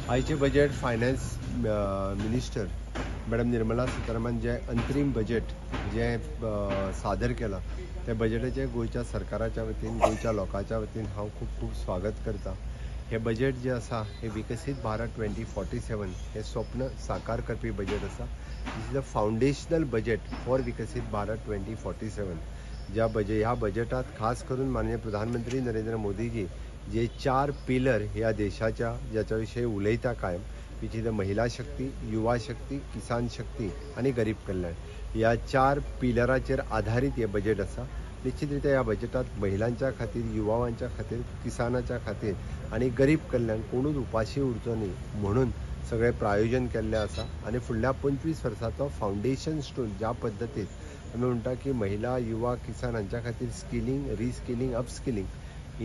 आयचें budget finance minister madam Nirmala Sitharaman जें अंतरीम बजेट जें सादर केलां त्या बजेटाचें गोंयच्या सरकाराच्या वतीन, गोंयच्या लोकांच्या वतीन हांव खूब खूब स्वागत करता. हें बजेट जें आसा हें विकसीत भारत 2047 हें स्वप्न साकार करपी बजेट आसा. This is a foundational budget for Viksit Bharat 2047. ज्या ह्या बजेटात खास करून माननीय प्रधानमंत्री नरेंद्र मोदीजी जे 4 पिलर ह्या देशाच्या ज्याच्या विशयी उलयता कायम, which is महिला शक्ती, युवा शक्ती, किसान शक्ती आनी गरीब कल्याण, ह्या 4 पिलराचेर आधारीत हें बजेट आसा. निश्चित रित्या ह्या बजेटात महिलांच्या खातीर, युवावांच्या खातीर, किसानाच्या खातीर आनी गरीब कल्याण, कोणूच उपाशी उरचो न्ही म्हणून सगळें प्रायोजन केल्लें आसा. आनी फुडल्या 25 वर्साचो फावंडेशन स्टोन ज्या पद्दतीन आमी म्हणटा की महिला, युवा, किसान हांच्या खातीर skilling, reskilling, upskilling,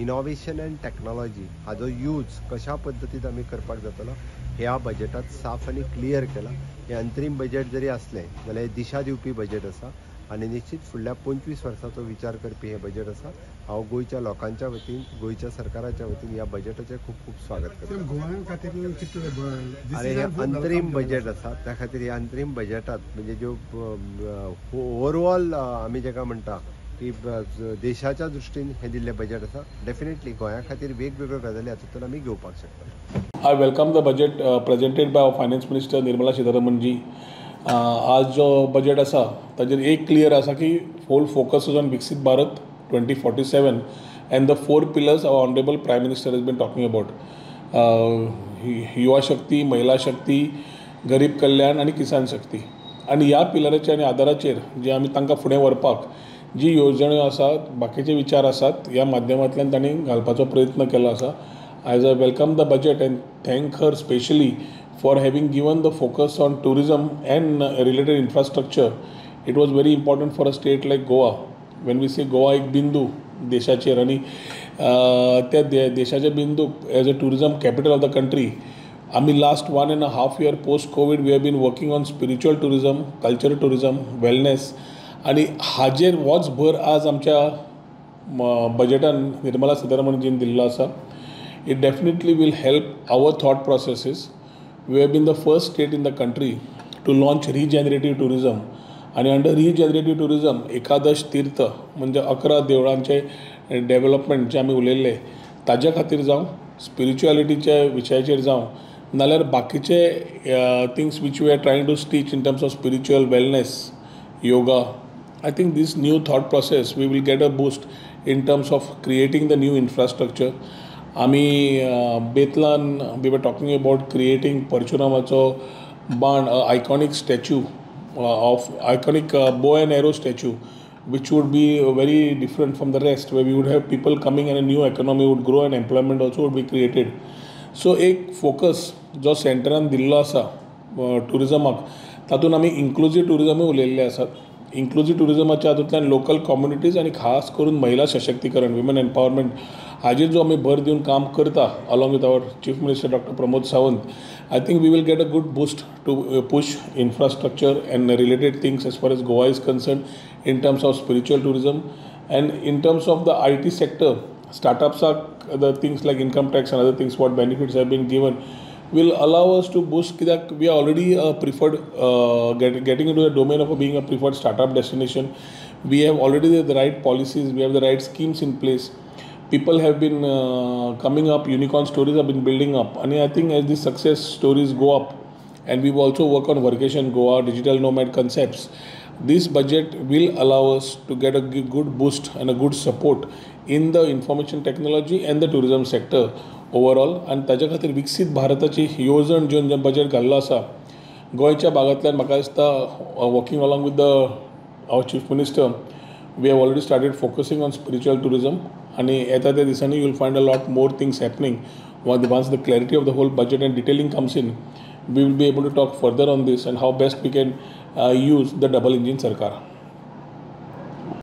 innovation and technology हाजो यूज कशा पद्दतीन आमी करपाक जातलो ह्या बजेटात साफ आनी क्लियर केला. हें अंतरीम बजेट जरी आसलें जाल्यार दिशा दिवपी बजेट आसा आनी निश्चित फुडल्या 25 वर्साचो विचार करपी हें बजेट आसा. हांव गोंयच्या लोकांच्या वतीन, गोंयच्या सरकाराच्या वतीन ह्या बजेटाचें खूब खूब स्वागत करता. आनी हें अंतरीम बजेट आसा त्या खातीर ह्या अंतरीम बजेटात म्हणजे ज्यो ओवरऑल आमी जेका म्हणटा की देशाच्या दृश्टीन हें दिल्लें बजेट आसा, डेफिनेटली गोंया खातीर वेगवेगळ्यो गजाली हातूंतल्यान आमी घेवपाक शकता. I welcome the budget presented by our finance minister Nirmala Sitharaman ji. आज जो बजेट आसा ताजेर एक क्लियर आसा की full focus is on Viksit Bharat 2047 and the 4 pillars our honourable prime minister has been talking about, Yuva Shakti, Mahila Shakti, Garib Kalyan आनी किसान शक्ती. आनी ह्या पिलराचेर आनी आदाराचेर जे आमी तांकां फुडें व्हरपाक जी येवजण्यो आसात, बाकीचे विचार आसात, ह्या माध्यमांतल्यान तांणी घालपाचो प्रयत्न केलो आसा. As I welcome the budget and thank her specially for having given the focus on tourism and related infrastructure. It was very important for a state like Goa. When we say Goa एक बिंदू देशाचेर आनी त्या देशाचे बिंदू as a tourism capital of the country, आमी last 1.5 year post COVID we have been working on spiritual tourism, cultural tourism, wellness आनी हाजेर होच भर आज आमच्या बजेटान निर्मला सीतारामनजीन दिल्लो आसा. It definitely will help our thought processes. We have been the first state in the country to launch regenerative tourism. आनी under रिजनरेटीव tourism एकादश तीर्थ म्हणजे 11 देवळांचे डेवलपमेंट जे आमी उलयल्ले ताज्या खातीर जावं, स्पिरिच्युअलिटीच्या विशयाचेर जावं, नाल्यार बाकीचे things which we are trying to stitch in terms of spiritual wellness, yoga, I think this new thought process we will get a boost in terms of creating the new infrastructure. आमी बेतलान we were talking about creating परशुरामाचो बाण, iconic statue of iconic bow and arrow statue which would be very different from the rest, where we would have people coming and a new economy would grow and employment also would be created. So एक focus जो सेंटरान दिल्लो आसा टुरिजमाक, तातूंत आमी inclusive टुरिजमूय उलयल्ले आसात. Inclusive टुरिजमाच्या हातूंतल्यान local communities आनी खास करून महिला सशक्तीकरण, विमन एम्पावरमेंट हाजेर जो आमी भर दिवन काम करता along with our chief minister doctor Pramod Sawant, I think we will get a good boost to push infrastructure and related things as far as Goa is concern in terms of spiritual tourism and in terms of the IT sector. स्टार्टअप्साक the things like income tax and other things what benefits have been given will allow us to boost, कित्याक we are already preferred, getting into the domain of being a preferred startup destination. We have already the right policies, we have the right schemes in place. People have been coming up, unicorn stories have been building up, and I think as the success stories go up, and we will also work on Workation Goa, digital nomad concepts, this budget will allow us to get a good boost and a good support in the information technology and the tourism sector overall. आनी ताज्या खातीर विकसीत भारताची येवजण जें budget घाल्लो आसा गोंयच्या भागांतल्यान म्हाका दिसता working along with the our chief minister we have already started focusing on spiritual tourism आनी येता त्या दिसांनी you will find a lot more things happening. Once the clarity of the whole budget and detailing comes in, we will be able to talk further on this and how best we can use the double engine sarkar.